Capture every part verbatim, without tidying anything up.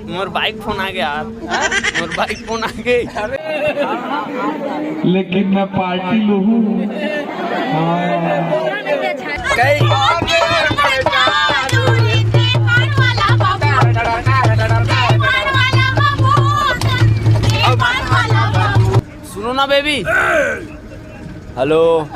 मोर bike phone आ गया यार। मोर बाइक फोन आ गए। लेकिन मैं पार्टी लूहूं। हाँ। सुनो ना बेबी। हेलो।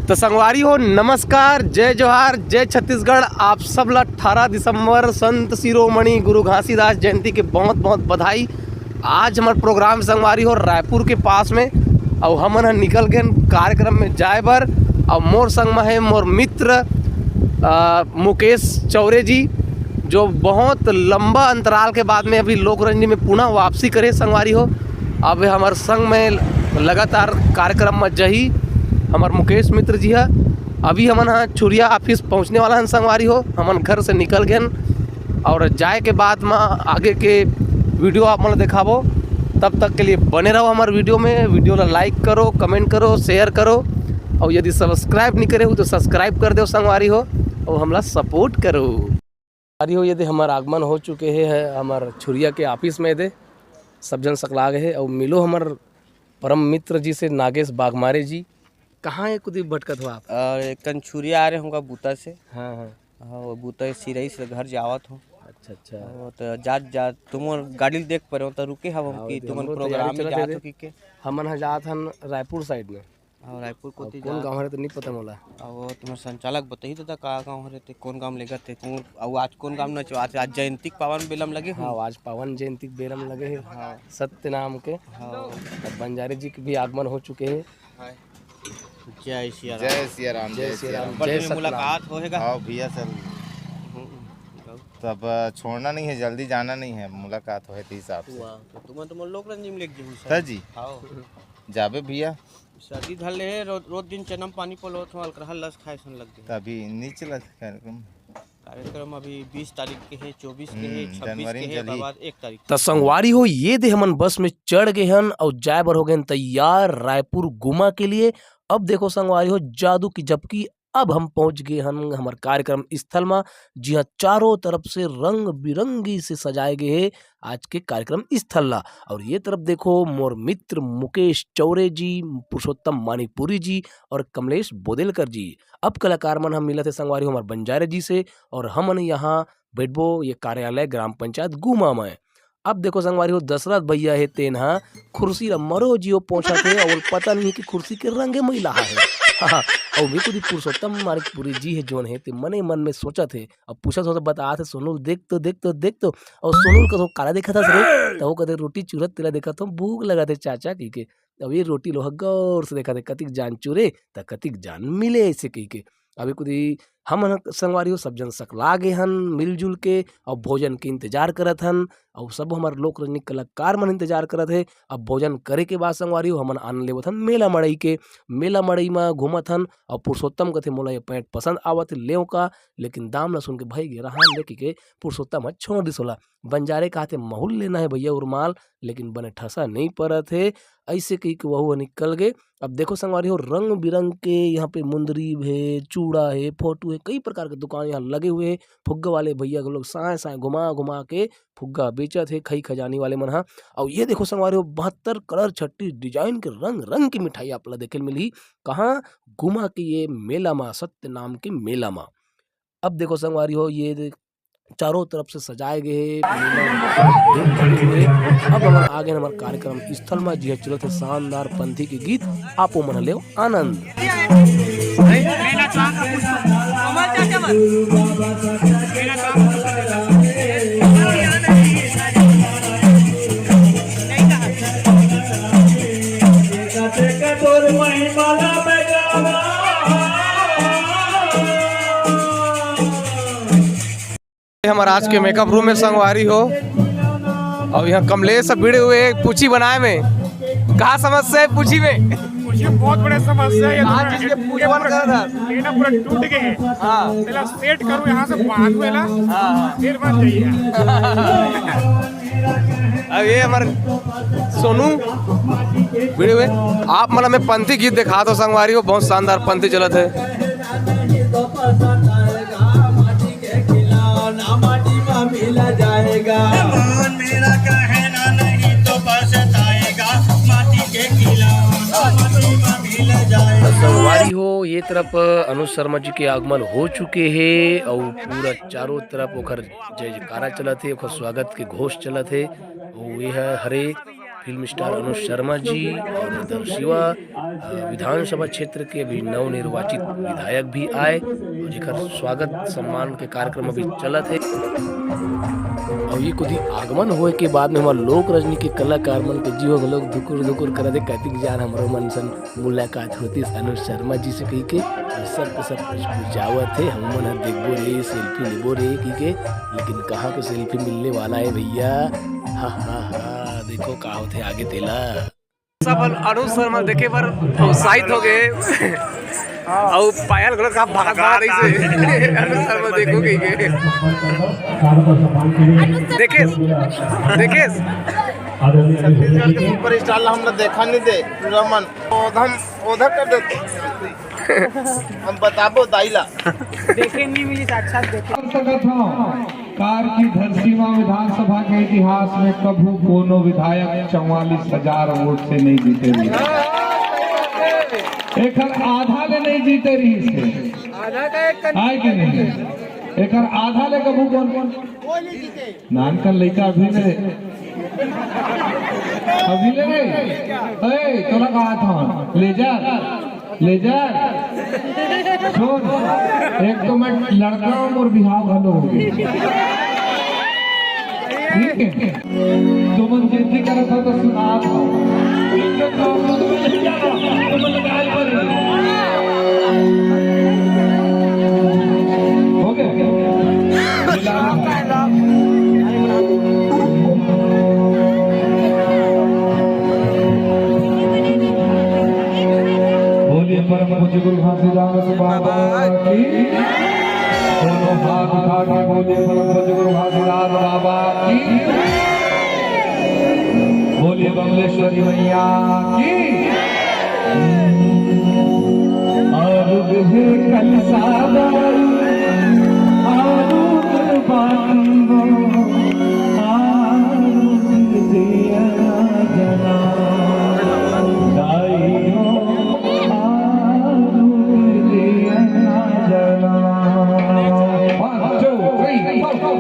तो संगवारी हो, नमस्कार, जय जोहार, जय छत्तीसगढ़। आप सब ला अठारह दिसंबर संत शिरोमणि गुरु घासीदास जयंती के बहुत बहुत बधाई। आज हमर प्रोग्राम संगवारी हो रायपुर के पास में, अउ हमन ह निकल गेन कार्यक्रम में जाए बर। अउ मोर संग में है मोर मित्र, अ, मुकेश चौरे जी, जो बहुत लंबा अंतराल के बाद में अभी लोकरंजनी में पुनः वापसी करे संगवारी हो। अब हमर संग में लगातार कार्यक्रम में जही हमर मुकेश मित्र जी ह। अभी हमन ह छुरिया ऑफिस पहुँचने वाला हन संगवारी हो, हमन घर से निकल गेन और जाए के बाद म आगे के वीडियो आप मन ल देखाबो। तब तक के लिए बने रहो हमर वीडियो में। वीडियो ला लाइक करो, कमेंट करो, शेयर करो, और यदि सब्सक्राइब नहीं करे हो तो सब्सक्राइब कर दो संगवारी हो, और हमला सपोर्ट करो। संगवारी हो, ये दे हमर आगमन हो चुके हे, है हमर छुरिया के ऑफिस में। ये दे सब जन सकला गे हे, और मिलो हमर परम मित्र जी से, नागेश बागमारे जी। कहाँ एक कुदी भटकत हो आप? और एक कन छुरिया आ रहे होगा बूता से। हाँ, हाँ। हाँ, वो बूता सिरई से घर जावत हो। अच्छा, अच्छा। वो तो जात जात तुम गाड़ी देख परे हो तो रुके हव हम हाँ, कि वो तो तुमन हमरो प्रोग्राम तैयारी में चलत जात हे हो दे। कि के? हमन ह जात हन रायपुर साइड में। हाँ, रायपुर अब कोती कौन जात। गाँव हरे तो नहीं पता मोला। अब वो तुम्हारे संचालक बताही दादा का गाँव हरे ते, कौन गाँव लेगत हे, कौन, अब आज कौन गाँव नचवात हे, आज जयंती के पावन बेलम लगे हो। हाँ, आज पावन जयंती के बेलम लगे हे। हाँ। सत्य नाम के। हाँ। अब बंजारे जी के भी आगमन हो चुके हे। हाँ। जय सिया राम। जय सिया राम, जय जय सिया सिया राम, राम। बड़े जय में सतनाम। मुलाकात होएगा। हाँ भैया सर। हम्म, हम्म। तब छोड़ना नहीं है, जल्दी जाना नहीं है, मुलाकात होए के हिसाब से। वाह, तो तुमन तो मोर लोकरंजनी में लेके जाहू सर। सर जी। हाँ। जाबे भैया। सर्दी धर ले हे, रो-, रोज दिन चनम पानी पलोत हो, अलकरहा लस खाए सन लग गए। तभी नहीं चला कार्यक्रम। कार्यक्रम अभी बीस तारीख के हे, चौबीस के हे, हम्म, छब्बीस जनवरी के में हे, चलही। ओकर बाद एक तारीख। त संगवारी हो, ये दे हमन बस में चढ़ गए हन और जाए बर हो गए हन तैयार रायपुर गुमा के लिए। अब देखो संगवारी हो, जादू की झपकी, अब हम पहुंच गए हन हमर कार्यक्रम स्थल मा, जी हाँ, चारों तरफ से रंग बिरंगी से सजाए गए हे आज के कार्यक्रम स्थल ला। और ये तरफ देखो, मोर मित्र मुकेश चौरे जी, पुरुषोत्तम मानिकपुरी जी और कमलेश बोदेलकर जी। अब कलाकार मन ह मिलत हे संगवारी हो हमर बंजारे जी से, और हमन यहाँ बैठबो ये कार्यालय ग्राम पंचायत गुमा में। अब देखो संगवारी हो, दशरथ भैया हे, तेन ह खुर्सी ला मरो जियो पोंछत हे, और पता नहीं कि खुर्सी के रंगे मैला हे। और भी कुछ पुरुषोत्तम मानिकपुरी जी हे, जोन हे, ते मने मन में सोचत हे, अब पूछत हो तो बतात हे, "सोनू ल देख तो, देख तो, देख तो।" और सोनू ल कथो, "काला देखत हस रे?" त वो कथे, "रोटी चुरत तेला देखत हो, भूख लगत हे चाचा," कहिके। अब ये रोटी लोहा गौर से देखत हे, कतिक जान चुरे, त कतिक जान मिले, ऐसे कहिके। अभी कुछ हमन ह संगवारी हो, सब जन सकला गे हन मिलजुल के, और भोजन के इंतजार करत हन, और सब हमर लोक रंजनी कलाकार मन इंतजार करत हे। अब भोजन करे के बाद संगवारी हो, हमन आनंद लेवत हन मेला मड़ई के। मेला मड़ई म घूमत हन, और पुरुषोत्तम कथे, "मोला ये पैंट पसंद आवत हे, लेव का?" लेकिन दाम ल सुन के भई गे रहन दे कहिके पुरुषोत्तम ह छोड़ दिस ओला। बंजारे कहाथे, "महूँ ल लेना हे भैया उरमाल, लेकिन बने ठसा नहीं परत हे।" ऐसे कहिके वहू ह निकल गे। अब देखो संगवारी हो, रंग बिरंग के यहाँ पे मुंदरी हे, चूड़ा हे, फोटो हे, कई प्रकार के दुकान यहाँ लगे हुए हे। फुग्गा वाले भैया के लोग साय साय घुमा घुमा के फुग्गा बेचत हे, खई खजानी वाले मन ह। अउ ये देखो संगवारी हो, बहत्तर कलर, छत्तीस डिजाइन के रंग रंग के मिठाई आप ला देखे ल मिलही। कहाँ? गुमा के ये मेला मा, सत्य नाम के मेला मा। अब देखो संगवारी हो, ये दे-, चारों तरफ से सजाए गए हे। अब हमन आ गेन हमर कार्यक्रम स्थल मा, जिहां चलत हे शानदार पंथी के गीत, आपो मन लेव आनंद। हमर आज के मेकअप रूम में संगवारी हो, अउ इहाँ कमलेश सब भिड़े हुए हे पूछी बनाए में। का समस्या हे पूछी में? पूछी में बहुत बड़े समस्या हे। ये कहाँ पूरा चीज के पूछवन करत हस? ये ना पूरा टूट गए हे। हाँ। पहला सेट करो, यहाँ से बांधो एला, हाँ, हाँ। फिर बन जाइए। अब ये हमर सोनू भिड़े हुए। आप मन ला मैं पंथी गीत देखात हों संगवारी हो, बहुत शानदार पंथी चलत हे। संगवारी हो, ये तरफ अनुज शर्मा जी के आगमन हो चुके हे अउ पूरा चारों तरफ ओकर जय जयकारा चलत हे, ओकर स्वागत के घोष चलत हे। अउ ये ह हरे फिल्म स्टार अनुज शर्मा जी अउ इधर शिवा, अ, विधानसभा क्षेत्र के अभी नवनिर्वाचित विधायक भी आए अउ जेकर स्वागत सम्मान के कार्यक्रम अभी चलत हे। अउ ये कोती आगमन होए के बाद में हमर लोक रजनी के कलाकार मन के जीव घलोक धुकुर धुकुर करत हे, कतिक जान हमरो मन सन मुलाकात होतिस अनुज शर्मा जी से कहिके, अउ सब के सब कुछ बुझावत हे, हमन ह देखबो रे, सेल्फी लेबो रे कहिके, लेकिन कहाँ के सेल्फी मिलने वाला हे भैया। हा, हा, हा, देखो का होथे आगे तेला। सब अनुज शर्मा देखे बर उत्साहित हो गए। अउ पायल घलो का भागत भागत रहिस हे। अनुज शर्मा देखो कहिके। देखेस, देखेस। छत्तीसगढ़ के सुपरस्टार ला हमला देखा नहीं दे, पूरा मन ओधम ओधा कर देते। हम बताबो दाई ला। देखे नहीं मिली साक्षात देखे। कर सकत हव, कार की धरती म विधानसभा के इतिहास में कभू कोनो विधायक चौवालीस हजार वोट से नहीं जीते रहिस। एकर आधा ले नहीं जीते रहिस हे। आधा का एक कन- आय के नहीं? एकर आधा ले कभू कोन? नानकन लइका अभी ले, अभी ले रे। ए, तोला कहा था, ले जा, ले जा। सुन, एक तो मैं लड़का हूँ अउ बिहाव घलो हो गए। ठीक है, तुमन जिद्दी करत हो तो सुना था। तुमन गाय पर हो गया। बोलिए परम पूज्य गुरु घासीदास बाबा की। दोनों हाथ उठा के बोलिए परम पूज्य गुरु घासीदास बाबा की। बोलिए बमलेश्वरी मैया की। आरुग है कलसा दारू, आरुग बाती हो, आरुग दिया ना जला। दाई हो, आरुग दिया ना जला। One, two, three, four.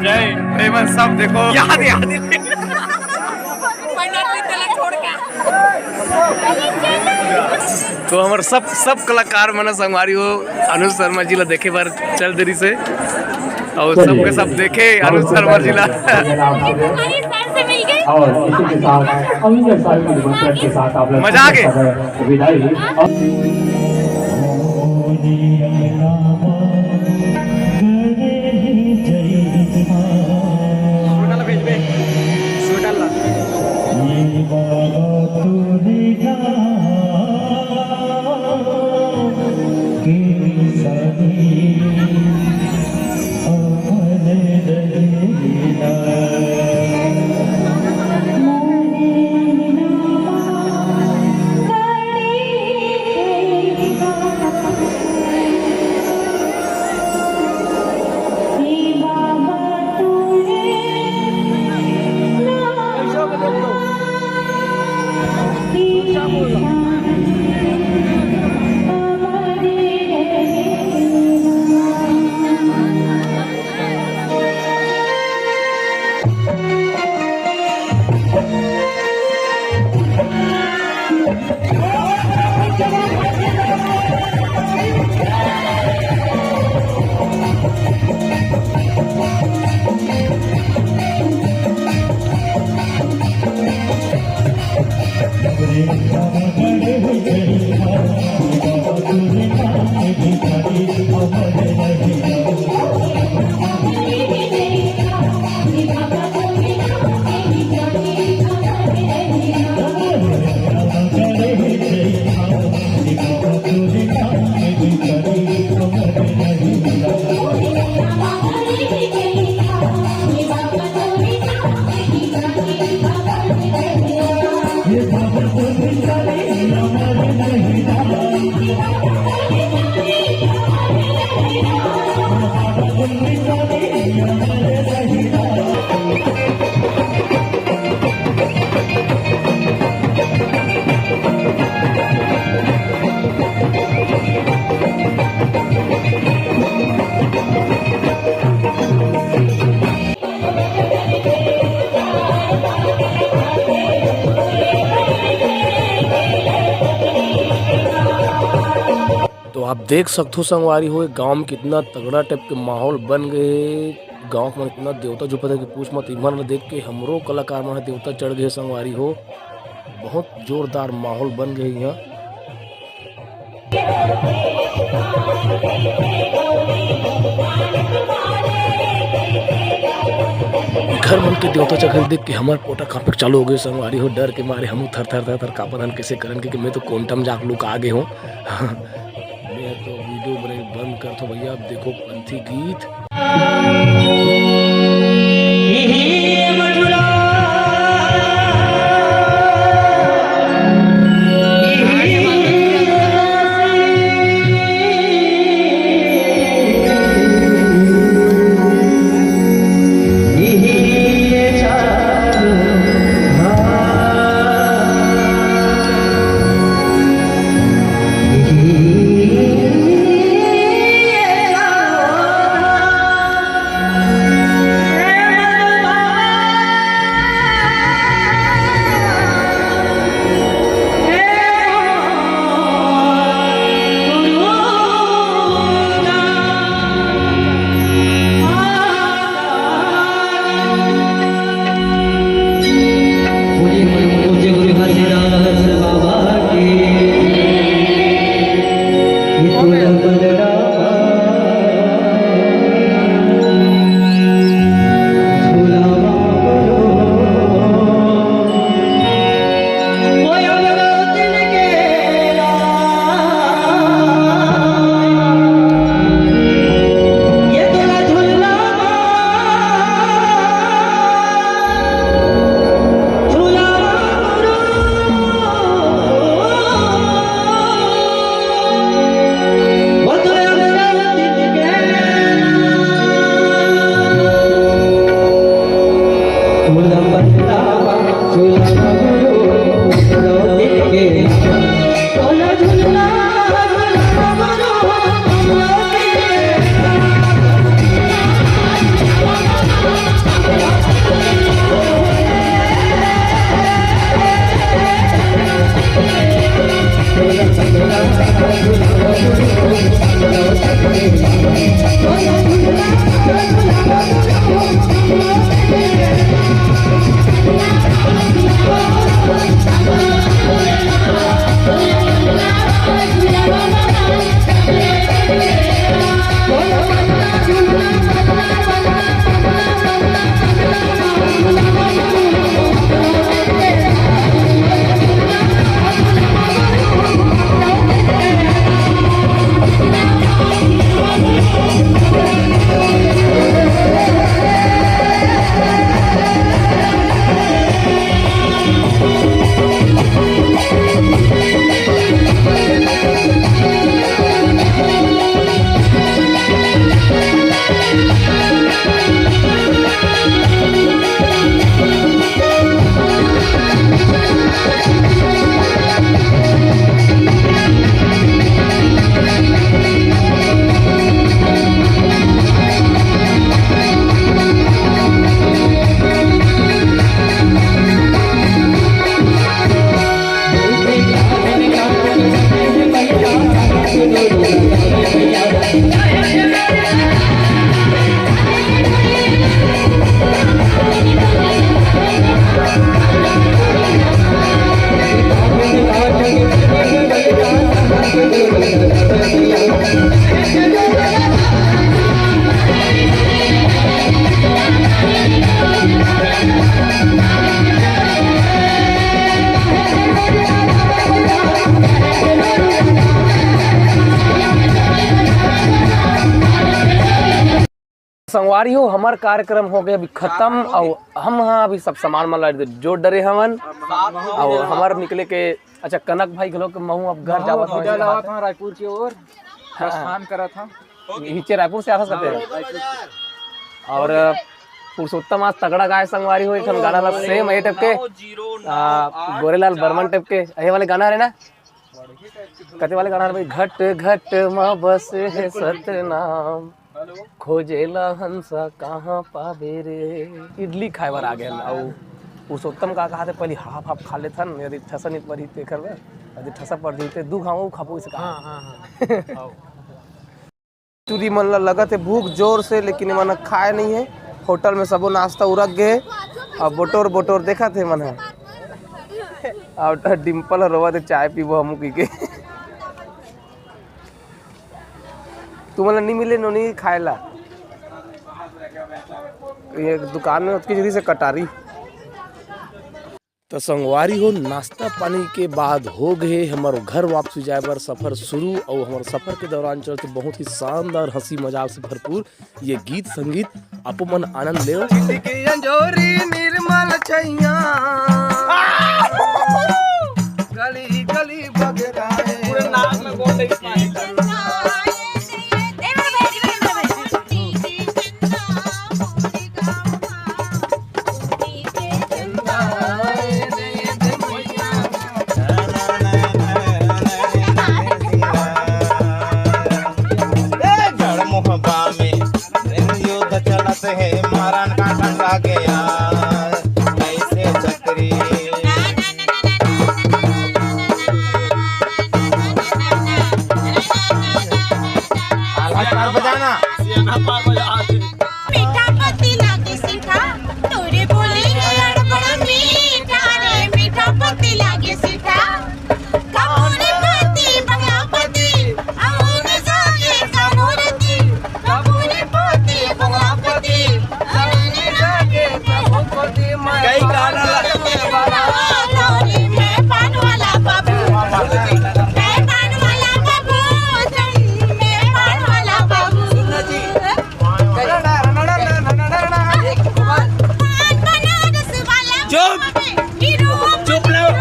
जय, एमन सब देखो। याद, याद। तो हमर सब, सब कलाकार मन संगवारी हो, अनुज शर्मा जी ला देखे बर चल देरी से, अउ सबके सब देखे अनुज शर्मा जी ला। और इसी के साथ अविंदर साहब के निमंत्रण के साथ आप लोग मजा आ गए। विदाई। देख सकथो संगवारी हो, गांव में कितना तगड़ा टाइप के माहौल बन गए हे। गांव में इतना देवता झूमत हे कि पूछ मत। इमन ला देख के हमरो कलाकार मन ह देवता चढ़ गए हे संगवारी हो। बहुत जोरदार माहौल बन गए हे इहाँ। घर मन के देवता चढ़ देख के हमर पोटा कांपे चालू हो गए संगवारी हो। डर के मारे हमू थर थर थर थर कांपत हन, कैसे करन, क्योंकि मैं तो कोंटा म जाके लुका गे हों। मैं तो वीडियो बनाई बंद करथो भैया। अब देखो पंथी गीत। संगवारी हो, हमर कार्यक्रम हो गए अभी खत्म, अउ हम हा अभी सब सामान मन ला जोर डरे हवन, अउ हमर निकले के, अच्छा, कनक भाई घलो के महू अब घर जावत हवन, रायपुर की ओर प्रस्थान करत हन। हिचे रायपुर से आथस करते हैं। अउ पुरुषोत्तम आज तगड़ा गाए संगवारी हो, एक ठन गाना ला सेम ए टाइप के, आ, गोरेलाल बर्मन टाइप के, ये वाले गाना हरे ना, कते वाले गाना हरे भाई, घट घट मा बसे हे सतनाम, खोजेला हंसा कहाँ पाबे रे। इडली खाए बर आ गए हन, अउ पुरुषोत्तम का कहा थे, पहली हाफ हाफ खा लेथन, यदि ठसा नहीं पड़ी तेकर बर, यदि ठसा पड़ जही ते दू घाव खाबो इसे कहा। हाँ, हाँ, हाँ। चूरी मन ला लगत हे भूख जोर से, लेकिन एमन ह खाए नहीं है। होटल में सबो नाश्ता उरक गए हे। अब बोटोर बोटोर देखत हे मन ह। अब डिम्पल ह रोवत हे, चाय पीबो हमू कहि के। तुमन ला नहीं मिले नोनी खाए ला। ये दुकान में ओतकी जल्दी से कटारी। त संगवारी हो, नाश्ता पानी के बाद हो गए हमर घर वापसी जाए बर सफर शुरू। और हमर सफर के दौरान चलते बहुत ही शानदार हंसी मजाक से भरपूर ये गीत संगीत, आपो मन आनंद लेव। चिटिकी अंजोरी निर्मल छैया, गली गली बगराए। पूरे नाक में गोंद है इस पानी का। ए, गढ़ मोहबा में युद्ध चलत हे, मारन काटन लागे यार, कैसे छतरी। आला पार बजाना। मीठा पत्ती लागे सीठा, तोरे बोली में अड़बड़ मीठा रे। मीठा पत्ती लागे सीठा, कपूरी पत्ती, बंगला पत्ती, अमूनी सागे कपूरती, कपूरी पत्ती, बंगला पत्ती, अमूनी सागे कपूरती। कई गाना ला- तोरी में पान वाला बाबू, मैं पान वाला बाबू, मैं पान वाला बाबू। चुप। चुप रहो।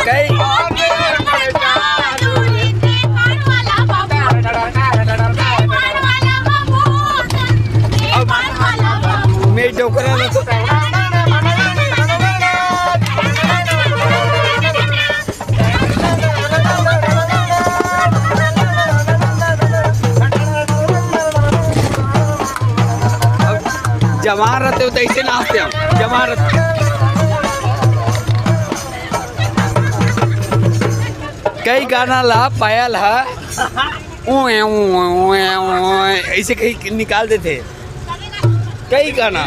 कई। मैं डोकरा जवान रहते हो तो ऐसे नाचते हो, जवान रहते। कई गाना ला पायल हा, ओए, ओए, ओए, ओए, ऐसे कहीं निकाल देते। कई गाना।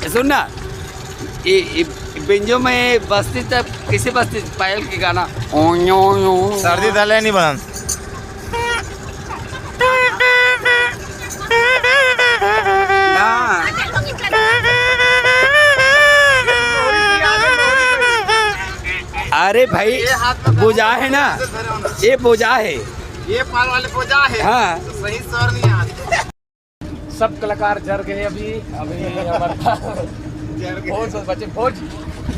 तो सुन ना, ये, ये बेंजो में बजती तब कैसे बजती पायल के गाना? OYO, OYO. सर्दी धले नहीं बनन। हाँ। अरे भाई, ये हाथ में बोजा है ना, ये बोजा है। ये पाल वाले बोजा है। हाँ। तो सही स्वर नहीं आ रही। सब कलाकार जर गए अभी, अभी हमारा जर गए। भोज बचे, भोज।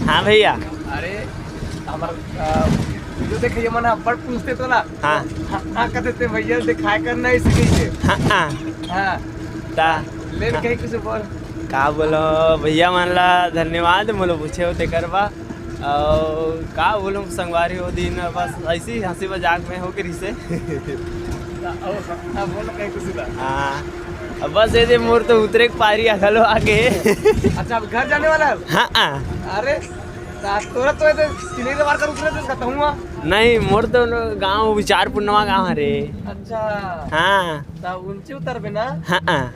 हाँ भैया। अरे, हमारा, अ, वीडियो देखे ये मन अब्बड़ पूछते तो ना। हाँ। हाँ, हाँ, कहते थे, "भैया, दिखाए करना इसी के लिए।" हाँ, हाँ। हाँ। ता। लेन कहीं कुछ बोल। का बोलो, भैया मन ला धन्यवाद, मोला पूछे हो तेकर बा। अउ का बोलूं संगवारी, वो दिन बस ऐसी हंसी मजाक में हो के रिसे। अब बोल कहीं कुछ ना। हाँ, अब बस ये दे मोर तो उतरे के पारी आ घलो आगे। अच्छा, अब घर जाने वाला है? हाँ, हाँ। अरे, ता-, तोरा तो ऐसे सिलेंडर मार कर उतरे थे, खत्म हुआ। नहीं, मोर तो गांव विचार पूर्णवा गांव है रे। अच्छा। हाँ। ता ऊंचे उतरबे ना? हाँ, हाँ।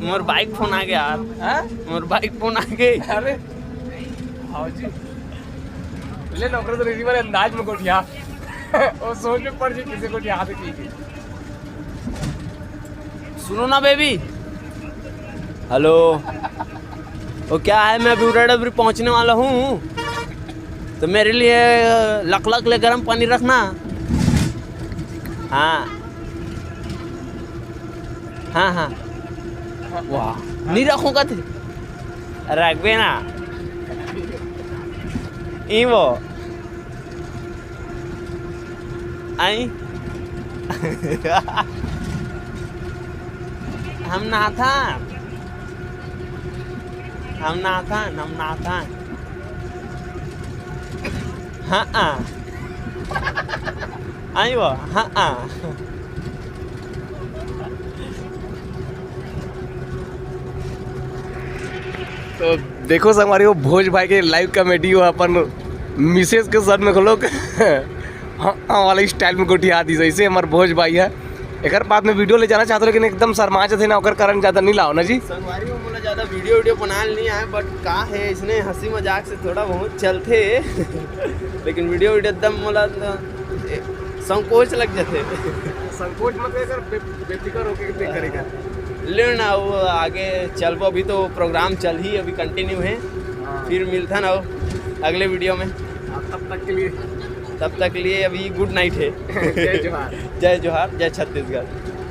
मोर बाइक फोन आ गया यार। हाँ? मोर बाइक फोन आ गए। अरे, भाजी। ले नौकरी तो रिसीवर अंदाज में गोठिया। वो सोच में पड़ जी किसी गोठिया आदि की। सुनो ना बेबी। हेलो। वो क्या है, मैं अभी उराड़ा अभी पहुंचने वाला हूँ, तो मेरे लिए लकलक ले गर्म पानी रखना। हाँ, हाँ, हाँ। वाह, नहीं रखूँगा थे, रखबे ना। ई वो। आई। हम नहाथन, हम नहाथन, हम नहाथन। हाँ, हाँ। आई वो, हाँ, हाँ। तो देखो संगवारी हो, भोज भाई के लाइव कॉमेडी हो अपन मिसेज के साथ में घलोक हाँ, हाँ वाला स्टाइल में गोठिया दी, जैसे हमार भोज भाई है। एकर बाद में वीडियो ले जाना चाहते हो, लेकिन एकदम शर्मा जाते ना, ओकर कारण ज्यादा नहीं लाओ ना जी। संगवारी में मोला ज्यादा वीडियो वीडियो बनाए नहीं आए, बट का है, इसने हंसी मजाक से थोड़ा बहुत चलते लेकिन वीडियो वीडियो एकदम मोला न, ए, संकोच लग जाते। संकोच मत कर, बे-, बेफिक्र होके देख करेगा। ले ना, वो आगे चलबो, अभी तो प्रोग्राम चल ही, अभी कंटिन्यू है। हाँ। फिर मिलता ना हो अगले वीडियो में। हाँ, तब तक के लिए तब तक के लिए अभी गुड नाइट है। जय जोहार। जय जोहार, जय छत्तीसगढ़।